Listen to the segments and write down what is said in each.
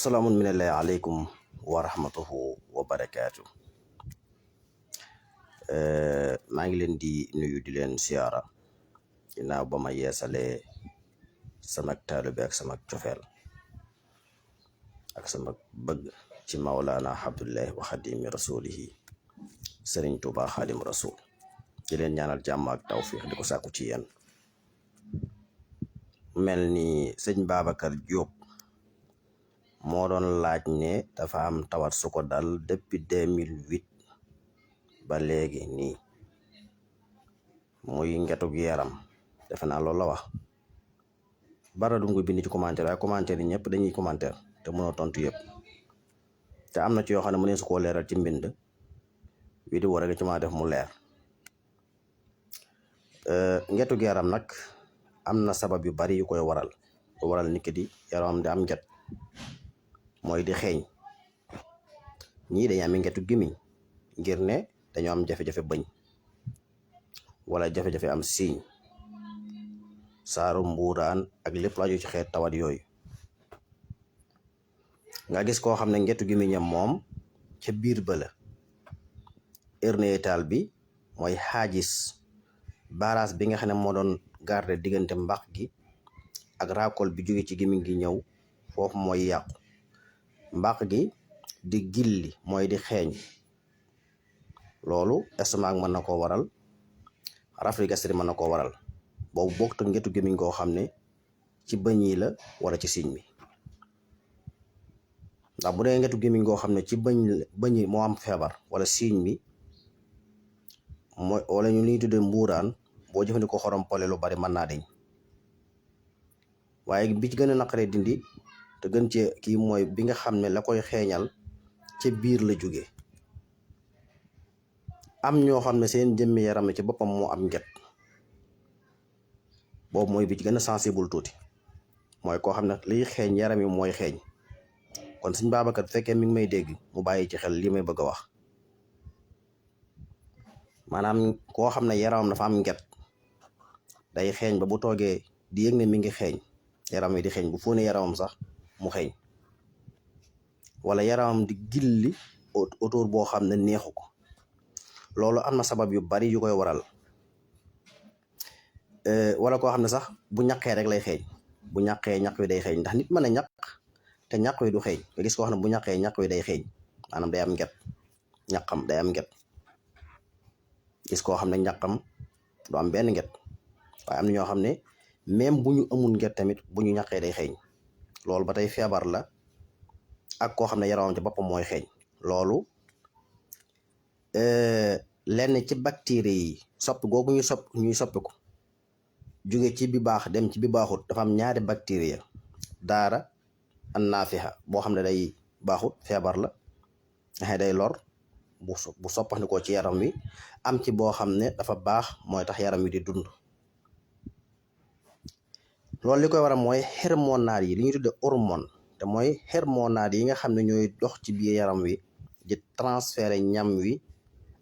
salaamun minallahi aleykum wa rahmatuhu wa barakaatu. maa ngi leen di nuyu di leen siyaara ginnaaw ba ma yeesalee sama taalibe ak sama cofeel ak sama bëgg ci Mawlaana Abdullahi wa Xadimi Rasulihi Sëriñ Tuubaa Xaadim Rasul di leen ñaanal jàmm ak tawfiix di ko sàkku ci yéen. mel ni sëñ Babacar Diop moo doon laaj ne dafa am tawat su ko dal depuis 2008 ba léegi nii muy ngetug yaram defe naa loolu la wax. bara du nga bind ci commentaire waaye commentaire yi ñëpp dañuy commentaire te mënoo tontu yëpp te am na ci yoo xam ne mu ne su koo leeral ci mbind vidéo rek ci ma def mu leer. ngetug yaram nag am na sabab yu bari yu koy waral nit ki di yaramam di am nget mooy di xeeñ. ñii dañu am ngetu gémmiñ ngir ne dañoo am jafe-jafe bëñ wala jafe-jafe am siiñ saaru mbuuraan ak lépp laaju ci xeet tawat yooyu. nga gis koo xam ne ngetu gémmiñam moom ca biir ba la hernie hiatale bi mooy xaajis baaraas bi nga xam ne moo doon garder diggante mbax gi ak raakol bi jóge ci gémmiñ gi ñëw foofu mooy yàqu. mbax gi di gilli mooy di xeeñ, loolu estomac mën na koo waral, rafle gastrique mën na koo waral. boobu bokkut ak ngetu gémmiñ koo xam ne ci bëñ yi la wala ci siiñ mi. ndax bu dee ngetu gémmiñ koo xam ne ci bëñ yi moo am feebar wala siiñ mi mooy wala ñu li ñuy tuddee mbuuraan, boo jëfandikoo xorom pole lu bari mën naa deñ. waaye bi ci gën a naqaree dindi te gën cee kii mooy bi nga xam ne la koy xeeñal ca biir la jóge. am ñoo xam ne seen jëmmi yaram ci boppam moo am nget, boobu mooy bi ci gën a sensible tuuti, mooy koo xam ne liy xeeñ yaram yi mooy xeeñ. kon suñ Babacar bu fekkee mi ngi may dégg mu bàyyi ci xel lii may bëgg a wax. maanaam koo xam ne yaramam dafa am nget day xeeñ ba bu toogee di yëg ne mi ngi xeeñ yaram yi di xeeñ, bu fóonee yaramam sax mu xeeñ, wala yaramam di gilli autour boo xam ne neexu ko. loolu am na sabab yu bari yu koy waral. wala koo xam ne sax bu ñaqee rek lay xeeñ, bu ñaqee ñaq wi day xeeñ, ndax nit mën a ñaq te ñaq wi du xeeñ. nga gis koo xam ne bu ñaqee ñaq wi day xeeñ, maanaam day am nget, ñaqam day am nget. gis koo xam ne ñaqam du am benn nget. waaye am na ñoo xam ne même bu ñu amul nget tamit bu ñu ñaqee day xeeñ. loolu ba tey feebar la. ak koo xam ne yaramam ci boppam mooy xeeñ. loolu lenn ci bactéries yi soppi googu ñuy soppi ko jóge ci bi baax dem ci bi baaxut, dafa am ñaari bactéries daara an naafixa boo xam ne day baaxut, feebar la nga day lor bu soppaxndikoo ci yaram wi. am ci boo xam ne dafa baax mooy tax yaram wi di dund. loolu li koy waral mooy hormones yi li ñuy tudde hormone, te mooy hormones yi nga xam ne ñooy dox ci biir yaram wi di transférer ñam wi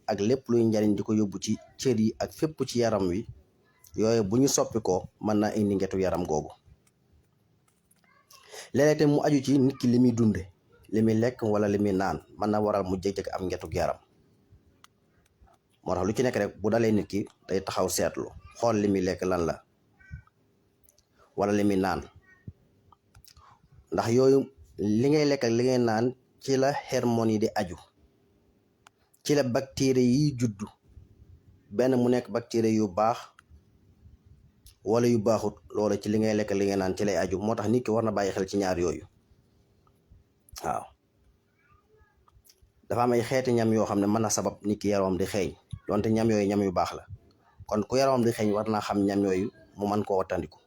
ak lépp luy njariñ di ko yóbbu ci cër yi ak fépp ci yaram wi. yooyu bu ñu soppi ko mën naa indi ngetu yaram googu. léeg-léeg te mu aju ci nit ki li muy dunde, li muy lekk wala li muy naan mën na waral mu jékki-jékki am ngetug yaram. moo tax lu ci nekk rek bu dalee nit ki day taxaw seetlu xool li muy lekk lan la wala li muy naan, ndax yooyu li ngay lekk ak li ngay naan ci la hormones yi di aju, ci la bactéries yi juddu. benn mu nekk bactéries yu baax wala yu baaxut, loolu ci li ngay lekk li ngay naan ci lay aju. moo tax nit ki war na bàyyi xel ci ñaar yooyu. waaw dafa am ay xeeti ñam yoo xam ne mën na sabab nit ki yaramam di xeeñ, donte ñam yooyu ñam yu baax la. kon ku yaramam di xeeñ war naa xam ñam yooyu mu mën koo wattandiku.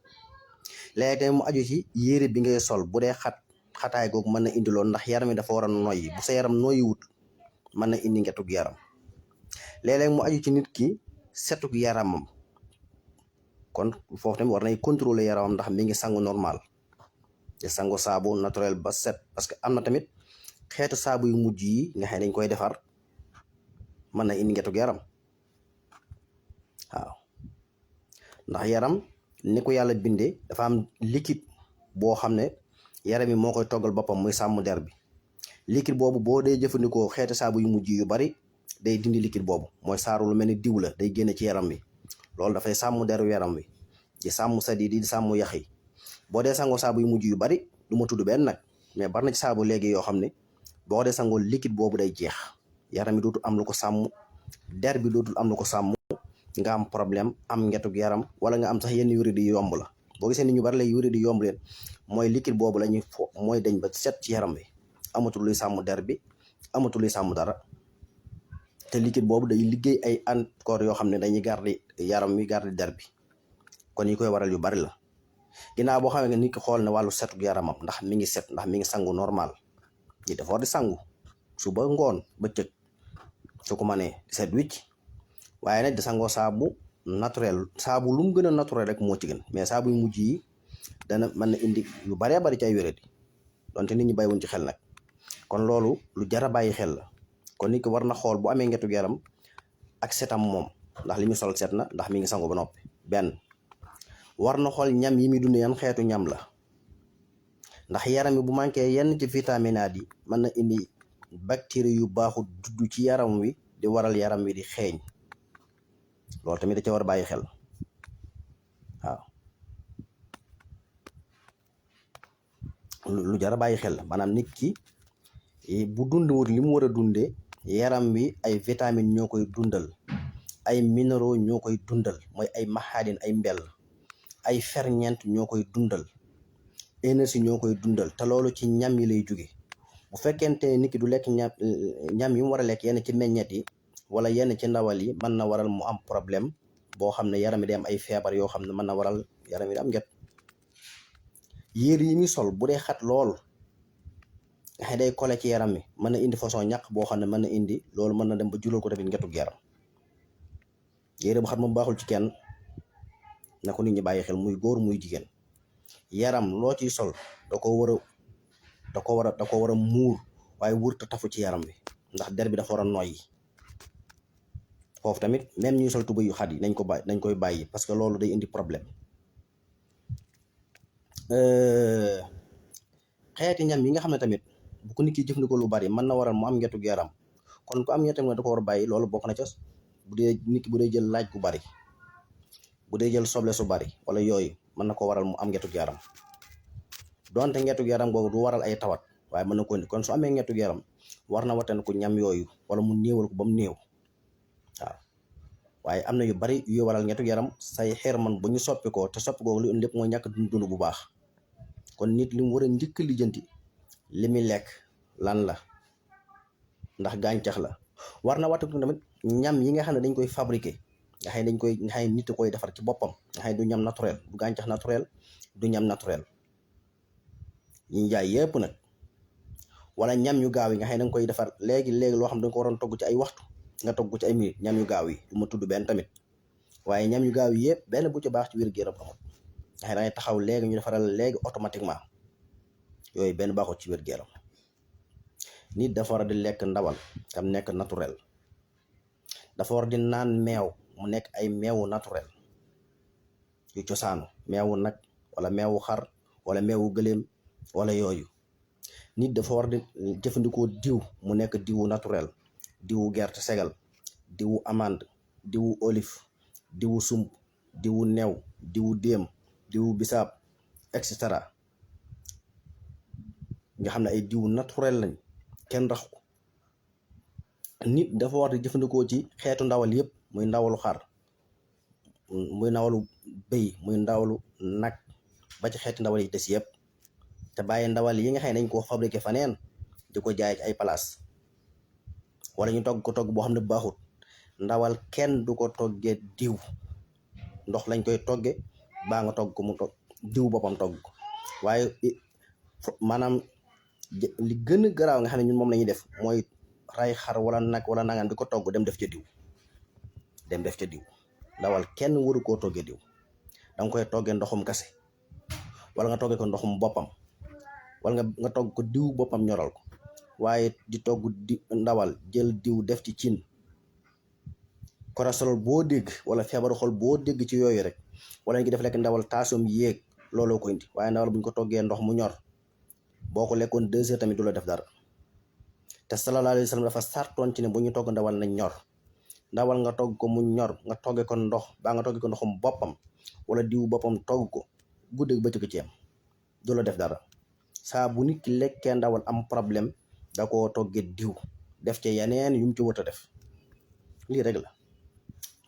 léegi tamit mu aju ci yére bi ngay sol, bu dee xataay googu mën na indi loolu, ndax yaram yi dafa war a noyyi. bu sa yaram noyyi wut mën na indi ngetug yaram. léeg-léeg mu aju ci nit ki setug yaramam, kon foofu tamit war nay contrôler yaramam ndax mi ngi sangu normal, te sangu saabu naturel ba set. parce que am na tamit xeetu saabu yu mujj yi nga xam ne dañ koy defar mën na indi ngetug yaram. waaw ndax yaram ni ko yàlla bindee dafa am liquide boo xam ne yaram yi moo koy toggal boppam muy sàmm der bi. liquide boobu boo dee jëfandikoo xeeti saabu yu mujj yu bari day dindi liquide boobu mooy saaru lu mel ni diw la day génne ci yaram bi. loolu dafay sàmm deru yaram wi di sàmm sadi di sàmm yax yi. boo dee sangoo saabu yu mujj yu bari du ma tudd benn nag mais bari na ci saabu léegi yoo xam ne boo dee sangoo liquide boobu day jeex yaram bi dootul am lu ko sàmm der bi dootul am lu ko sàmm nga am problème am ngetug yaram wala nga am sax yenn wéri di yomb la. boo gisee nit ñu bari lay wéri di yomb leen mooy liquide boobu la ñuy fo mooy dañ ba set ci yaram bi amatul luy sàmm der bi amatul luy sàmm dara. te liquide boobu day liggéey ay anticorps yoo xam ne dañuy garder yaram wi garder der bi kon yi koy waral yu bari la. ginnaaw boo xamee ne nit ki xool ne wàllu setug yaramam ndax mi ngi set ndax mi ngi sangu normal ñi dafa war di sangu suba ngoon bëccëg su ko mënee di set wicc waaye nag di sangoo saabu naturel saabu lu mu gën a naturel rek moo ci gën mais saabu yu mujj yi dana mën na indi yu baree bari ci ay wéradi donte nit ñi bàyyiwuñ ci xel nag kon loolu lu jar a bàyyi xel la. kon nit ki war na xool bu amee ngetug yaram ak setam moom ndax li mu sol set na ndax mi ngi sangu ba noppi. benn war na xool ñam yi muy dund yan xeetu ñam la ndax yaram bi bu manqué yenn ci vitaminaat yi mën na indi bactéries yu baaxul dudd ci yaram wi di waral yaram wi di xeeñ loolu tamit da ca war a bàyyi xel waaw. lu jar a bàyyi xel la maanaam nit ki bu dundwut li mu war a dundee yaram wi ay vitamines ñoo koy dundal ay minéraux ñoo koy dundal mooy ay maxaadin ay mbell ay ferñeent ñoo koy dundal énergie ñoo koy dundal te loolu ci ñam yi lay jóge. bu fekkente ne nit ki du lekk ñam yi mu war a lekk yenn ci meññeet yi wala yenn ci ndawal yi mën na waral mu am problème boo xam ne yaram yi day am ay feebar yoo xam ne mën na waral yaram yi di am nget. yére yi muy sol bu dee xat lool nga xam day kole ci yaram mi mën na indi façon ñàkk boo xam ne mën na indi loolu mën na dem ba jural ko tamit ngetug yaram. yére bu xat moom baaxul ci kenn na ko nit ñi bàyyi xel muy góor muy jigéen. yaram loo ciy sol da ko war a muur waaye wurta tafu ci yaram bi ndax der bi dafa war a noyyi. foofu tamit même ñuy sol tuba yu xat yi nañ koy bàyyi parce que loolu day indi problème. xeeti ñam yi nga xam ne tamit bu ko nit ki jëfandikoo lu bari mën na waral mu am ngetug yaram kon ku am ñettam nga da ko war a bàyyi loolu bokk na ca bu dee nit ki bu dee jël laaj gu bari bu dee jël soble su bari wala yooyu mën na ko waral mu am ngetug yaram donte ngetug yaram googu du waral ay tawat waaye mën na ko indi kon su amee ngetug yaram war na watan ko ñam yooyu wala mu néewal ko ba mu néew waaw. waaye am na yu bari yu waral ngetug yaram say xeer man bu ñu soppi ko te soppi googu lu indi lépp mooy ñàkk dund bu baax. kon nit li mu war a njëkk lijjanti li muy lekk lan la ndax gàncax la war na wattu tamit ñam yi nga xam ne dañ koy fabriquer nga xam ne nit a koy defar ci boppam nga xam ne du ñam naturel du gàncax naturel du ñam naturel yi ñu jaay yëpp nag wala ñam yu gaaw yi nga xam ne danga koy defar léegi loo xam ne danga ko waroon togg ci ay waxtu nga togg ci ay minute ñam yu gaaw yi du ma tudd benn tamit waaye ñam yu gaaw yi yëpp benn bu ci baax ci wér-gu-yaram amul nga xam ne dangay taxaw léegi ñu defaral léegi automatiquement yooyu benn baaxut ci wér-gu-yaram. nit dafa war a di lekk ndawal tam nekk naturel dafa war di naan meew mu nekk ay meewu naturel yu cosaanu meewu nag wala meewu xar wala meewu gëléem wala yooyu. nit dafa war di jëfandikoo diw mu nekk diwu naturel diwu gerte segal diwu amande diwu olive diwu sump diwu new diwu déem diwu bisaab et cetera nga xam ne ay diwu naturel lañ kenn rax ko. nit dafa war di jëfandikoo ci xeetu ndawal yëpp muy ndawalu xar muy ndawalu bëy muy ndawalu nag ba ci xeeti ndawal yi des yëpp te bàyyi ndawal yi nga xam ne dañ koo fabriqué faneen di ko jaay ci ay place wala ñu togg ko togg boo xam ne baaxut. ndawal kenn du ko toggee diw ndox lañ koy togge baa nga togg ko mu togg diw boppam togg ko waaye maanaam li gën a garaaw nga xam ne ñun moom la ñuy def mooy ray xar wala nag wala nangam di ko togg dem def ca diw ndawal kenn waru koo toggee diw danga koy toggee ndoxum kase wala nga toggee ko ndoxum boppam wala nga togg ko diw boppam ñoral ko waaye di togg ndawal jël diw def ci cin. cholestérol boo dégg wala feebaru xol boo dégg ci yooyu rek wala ngi def lekk ndawal taasum yéeg looloo ko indi waaye ndawal bu ñu ko toggee ndox mu ñor boo ko lekkoon 2 heures tamit du la def dara te sallallahu alayhi wa sallam dafa sartoon ci ne bu ñu togg ndawal nañ ñor ndawal nga togg ko mu ñor nga togge ko ndox baa nga togge ko ndoxum boppam wala diwu boppam togg ko guddeeg bëccëg ci am du la def dara saa bu nit ki lekkee ndawal am problème da koo togge diw def ci yeneen yu mu ci wut a def lii rek la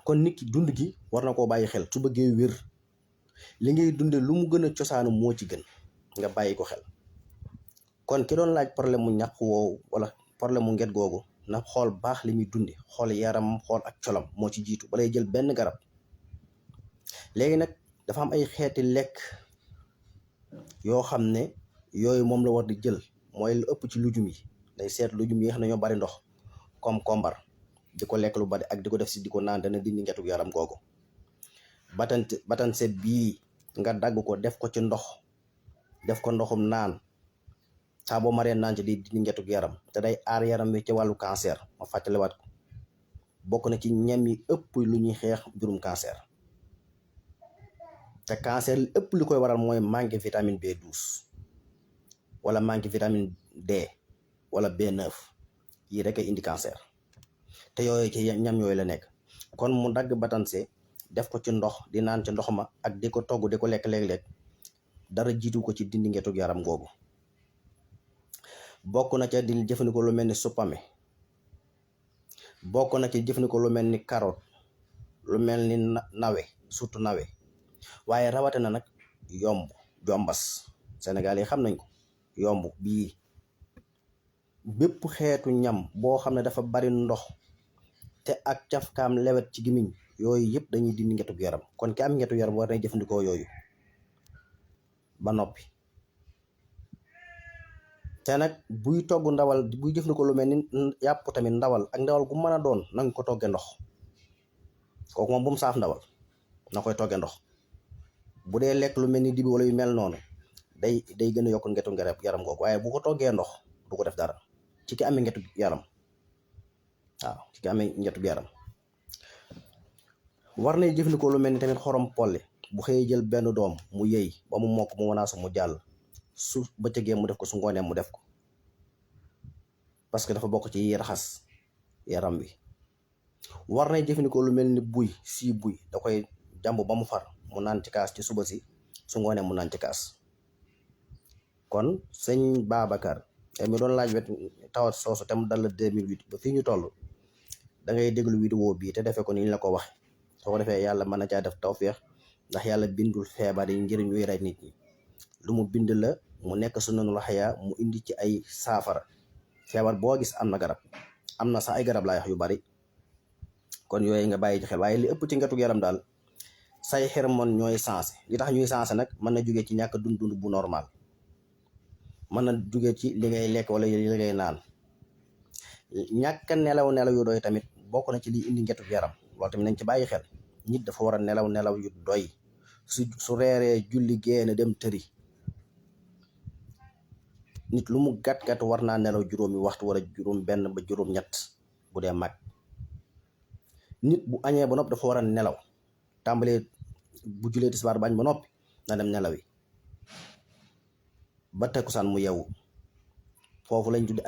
kon nit ki dund gi war na koo bàyyi xel su bëggee wér li ngay dunde lu mu gën a cosaanu moo ci gën nga bàyyi ko xel kon ki doon laaj problème mu ñàkk woowu wala problème mu nget googu na xool baax li muy dunde xool yaram xool ak colam moo ci jiitu balay jël benn garab léegi nag dafa am ay xeeti lekk yoo xam ne yooyu moom la war di jël mooy lu ëpp ci lujum yi day seet lujum yi nga xam ne ñoo bari ndox comme kombar di ko lekk lu bari ak di ko def si di ko naan dana dindi ngetu yaram googu batanse bii nga dagg ko def ko ci ndox def ko ndoxum naan saa boo maree naan ci di dindi ngetu yaram te day aar yaram wi ci wàllu cancer ma fàttaliwaat ko bokk na ci ñam yi ëpp lu ñuy xeex jurum cancer te cancer li ëpp li koy waral mooy manque vitamine B12 wala manque vitamine D wala B9 yii rek ay indi cancer te yooyu ci ñam yooyu la nekk kon mu dagg batanse def ko ci ndox di naan ci ndox ma ak di ko togg di ko lekk léeg-léeg dara jiitu ko ci dindi ngetu yaram googu bokk na ca di jëfandikoo lu mel ni suppame bokk na ci jëfandikoo lu mel ni carotte lu mel ni nawe surtout nawe waaye rawatina nag jombas Sénégal yi xam nañ ko yomb bii bépp xeetu ñam boo xam ne dafa bari ndox te ak cafkaam lewet ci gimiñ yooyu yëpp dañuy dindi ngetu yaram kon ki am ngetu yaram war nay jëfandikoo yooyu ba noppi te nag buy togg ndawal buy jëfandikoo lu mel ni yàpp tamit ndawal ak ndawal gu mën a doon na nga ko togge ndox kooku moom bu mu saaf ndawal na koy togge ndox bu dee lekk lu mel ni dibi wala yu mel noonu day gën a yokk ngetu yaram googu waaye bu ko toggee ndox du ko def dara ci ki amee ngetu yaram waaw ci ki amee ngetu yaram war nay jëfandikoo lu mel ni tamit xorom polli bu xëyee jël benn doom mu yëy ba mu mokk mu wanaasu mu jàll su bëccëgee mu def ko su ngoonee mu def ko parce que dafa bokk ci raxas yaram wi war nay jëfandikoo lu mel ni buy da koy jàmb ba mu far mu naan ci kaas ci suba si su ngoonee mu naan ci kaas kon sëñ Babacar mi doon laaj wet tawat soosu te mu dal la 2008 ba fii ñu toll da ngay déglu vidéo bii te defee ko ni ñu la ko waxe soo ko defee yàlla mën na caa def tawféex ndax yàlla bindul feebar yi ngir ñuy rey nit ñi lu mu bind la mu nekk sunanul xayaa mu indi ci ay saafara feebar boo gis am na garab am na sax ay garab laa wax yu bari kon yooyu nga bàyyi ci xel waaye li ëpp ci ngetu yaram daal say hormone ñooy sensé li tax ñuy sensé nag mën na jógee ci ñàkk dund bu normal mën na jógee ci li ngay lekk wala li ngay naan ñàkk nelaw yu doy tamit bokk na ci li indi ngetu yaram loolu tamit nañ ci bàyyi xel nit dafa war a nelaw yu doy su reeree julli génn dem tëri nit lu mu gàtt war naa nelaw juróomi waxtu wala juróom benn ba juróom ñett bu dee mag nit bu añee ba noppi dafa war a nelaw tàmbalee bu julee tisbaar bañ ba noppi na dem nelawi ba takkusaan mu yeewu foofu lañ tuddi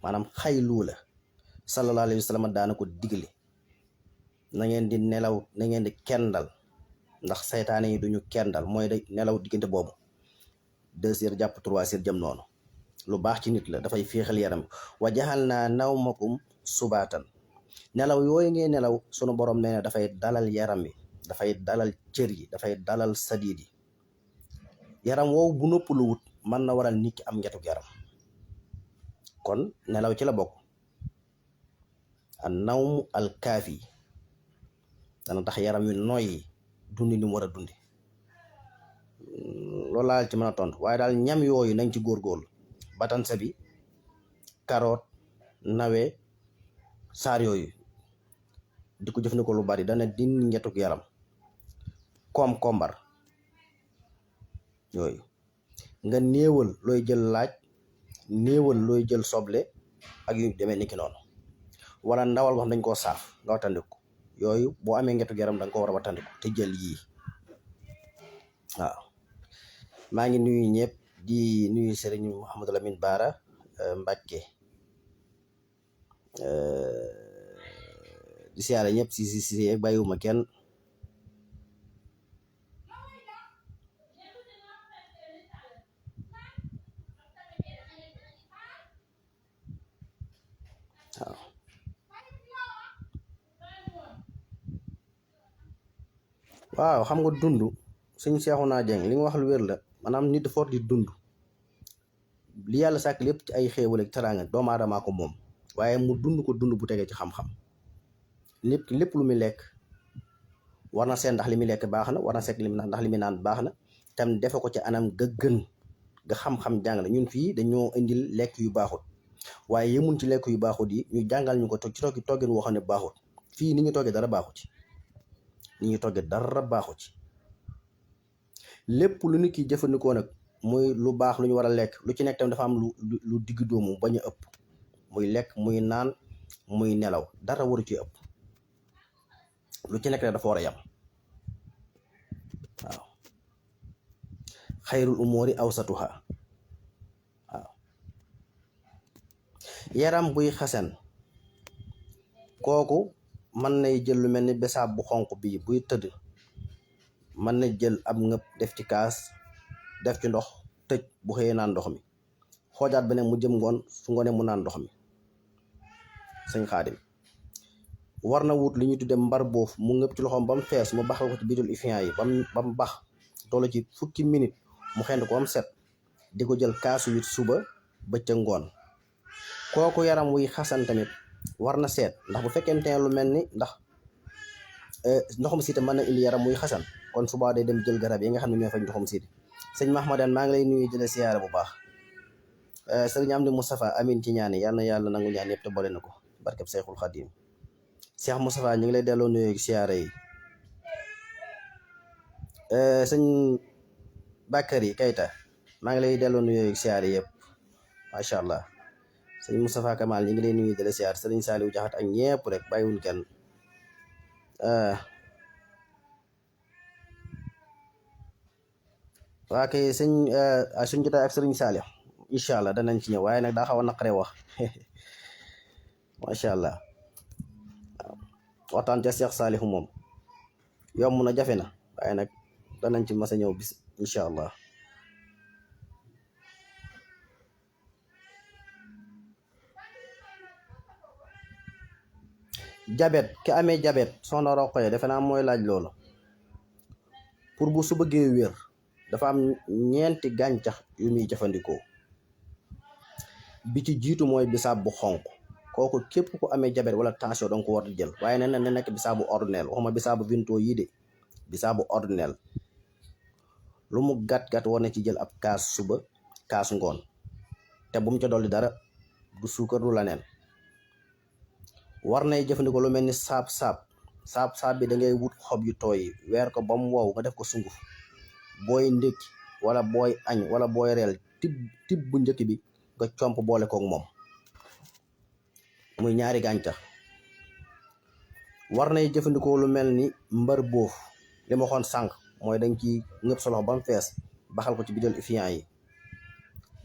maanaam xaylu la sallallahu alayhi wa sallam daana ko digle na ngeen di nelaw na ngeen di kendal ndax saytaane yi duñu kendal mooy day nelaw diggante boobu 2 heures jàpp 3 heures jëm noonu lu baax ci nit la dafay féexal yaram wa jaxal naa nawmakum subaatan nelaw yooyu ngay nelaw sunu borom nee na dafay dalal yaram wi dafay dalal cër yi dafay dalal sadiid yi yaram woowu bu noppalu wut mën na waral nit ki am ngetu yaram kon nelaw ci la bokk an nawmu al kaafi dana tax yaram wi nooy dundi ni mu war a dundi loolu laa ci mën a tontu waaye daal ñam yooyu nañ ci góorgóorlu batanse bi carotte nawe saar yooyu di ko jëfandikoo lu bari dana dindi ngetuk yaram kombar yooyu nga néewal looy jël laaj néewal looy jël soble ak yu demee niki noonu wala ndawal wax dañ koo saaf nga wattandiku yooyu boo amee ngetuk yaram da nga ko war a wattandiku te jël yii waaw maa ngi nuyu ñëpp di nuyu Serigne Mouhamadou Lamine Bara Mbacke di siyaare ñëpp si ak bàyyiwuma kenn. waaw xam nga dund suñ Seexuna Jeng li nga wax lu wér la maanaam nit dafa war di dund li yàlla sàkk lépp ci ay xéewal ak teraanga doomu aadamaa ko moom waaye mu dund ko dund bu tegee ci xam-xam nit ki lépp lu muy lekk war na seet ndax li muy lekk baax na war na seet ndax li muy naan baax na tam defe ko ci anam ga gën nga xam-xam jàngale ñun fii dañoo indil lekk yu baaxut waaye yemun ci lekk yu baaxut yi ñu jàngal ñu ko ci toggin woo xam ne baaxut fii ni ñu toggee dara baaxu ci ni ñu toggee dara baaxu ci lépp lu nit ki jëfandikoo nag muy lu baax lu ñu war a lekk lu ci nekk tam dafa am lu digg doomu bañ a ëpp muy lekk muy naan muy nelaw dara waru ci ëpp lu ci nekk rek dafa war a yam waaw xayrul umuri awsatuha waaw yaram buy xasan kooku mën nay jël lu mel ni bisaab bu xonq bii buy tëdd mën na jël ab ngëb def ci kaas def ci ndox tëj bu xëyee naan ndox mi xoojaat beneen mu jëm ngoon su ngoonee mu naan ndox mi sëñ Xaadim war na wut li ñuy tudde mbar boof mu ngëb ci loxoom ba mu fees mu baxal ko ci biitul ifiant yi ba mu bax toll ci fukki minute mu xend ko ba mu set di ko jël kaasu wit suba bëccëg ngoon kooku yaram wuy xasan tamit war na seet ndax bu fekkente ne lu mel ni ndax ndoxum siite mën na indi yaram muy xasan kon suba day dem jël garab yi nga xam ne ñoo faj ndoxum siite sëñ Mahmadan maa ngi lay nuyu jële siyaare bu baax sëriñ Amdi Moustapha amin ci ñaani yal na yàlla nangu ñaan yëpp te boole na ko barkeb Seexul Xadim Cheikh Moustapha ñu ngi lay delloo nuyu siyaare yi sëñ Bakary Kayta maa ngi lay delloo nuyu siyaare yëpp macha allah sëñ Moustapha Kamal ñu ngi lay nuyu jële siyaare sëriñ Saliou Jaxat ak ñëpp rek bàyyiwul kenn waa kay suñ jotaay ak sëriñ Saliou incha allah danañ ci ñëw waaye nag daa xaw a naqaree wax macha allah waaw waxtaan ca Cheikh Saliou moom yomb na jafe na waaye nag danañ ci mas a ñëw bis incha allah jabet ki amee jabet soxna Roqoya defe naa mooy laaj loolu pour bu su bëggee wér dafa am ñeenti gàncax yu muy jëfandikoo bi ci jiitu mooy bisaab bu xonq kooku képp ku amee jabet wala tension danga ko war di jël waaye ne nekk bisaabu ordinaire waxuma bisaabu vinto yii de bisaabu ordinaire lu mu gàtt-gàtt war na ci jël ab kaas suba kaas ngoon te bu mu ca dolli dara du suukar du la neen war nay jëfandikoo lu mel ni saab bi da ngay wut xob yu tooy weer ko ba mu wow nga def ko sunguf booy ndékki wala booy añ wala booy reel tib bu njëkk bi nga comp boole koog moom muy ñaari gàncax war nay jëfandikoo lu mel ni mbar boof li ma waxoon sànq mooy dañ ci ngëb sa loxo ba mu fees baxal ko ci bidon ifiant yi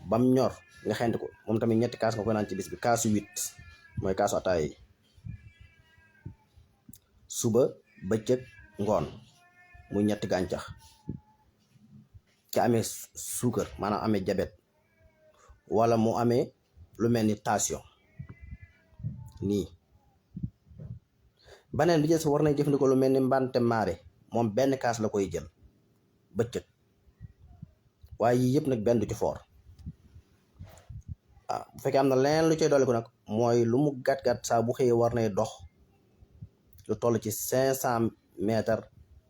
bam ñor nga xent ko moom tamit ñetti kaas nga koy naan ci bis bi kaasu 8 mooy kaasu ataaya yi suba bëccëg ngoon muy ñetti gàncax ki amee suukar maanaam amee jabet wala mu amee lu mel ni tension nii baneen bi jël sa war na jëfandikoo lu mel ni mbante maare moom benn kaas la koy jël bëccëg waaye yii yëpp nag benn du ci foor waaw bu fekkee am na leneen lu cay dolli ko nag mooy lu mu gàtt-gàtt saa bu xëyee war nay dox lu toll ci 500 mètres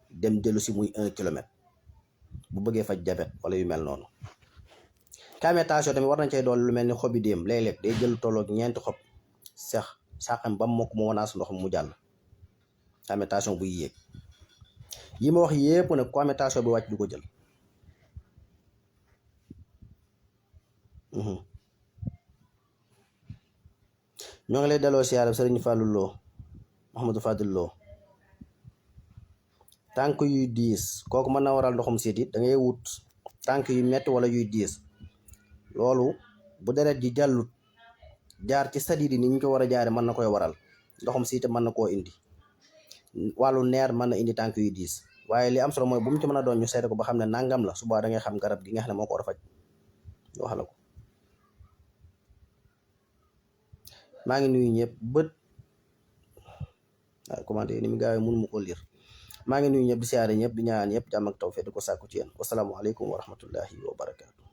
dem dellu si muy 1 kilomètre bu bëggee faj jabet wala yu mel noonu kaamee tension tamit war nañ cay dool lu mel ni xobi déem léeg-léeg day jël tolloog 4 xob sex sàqam ba mokk mu wanaas ndox mu jàll kaamee tension buy yéeg yi ma wax yépp nag ku amee tension bi wàcc du ko jël ñoo ngi lay delloo siyaare sëriñ Fallou Lo Mouhamadou Fadil Lo tànk yuy diis kooku mën na waral ndoxum siit it da ngay wut tànk yu metti wala yuy diis loolu bu deret ji jàllut jaar ci sadidi ni ñu ko war a jaare mën na koy waral. ndoxum siite mën na koo indi, wàllu neer mën na indi tànk yu diis. waaye li am solo mooy bu mu ci mën a doon ñu seete ko ba xam ne nangam la, suba da ngay xam garab gi nga xam ne moo ko war a faj ñu wax la ko. maa ngi nuyu ñëpp waaw commenté ni mu gaawee mënu ma ko lire. maa ngi nuyu ñëpp di siyaare ñëpp di ñaan ñëpp jàmm ak tawfeex di ko sàkku ci yéen. wasalaamualeykum wa rahmatullahi wa barakaatu.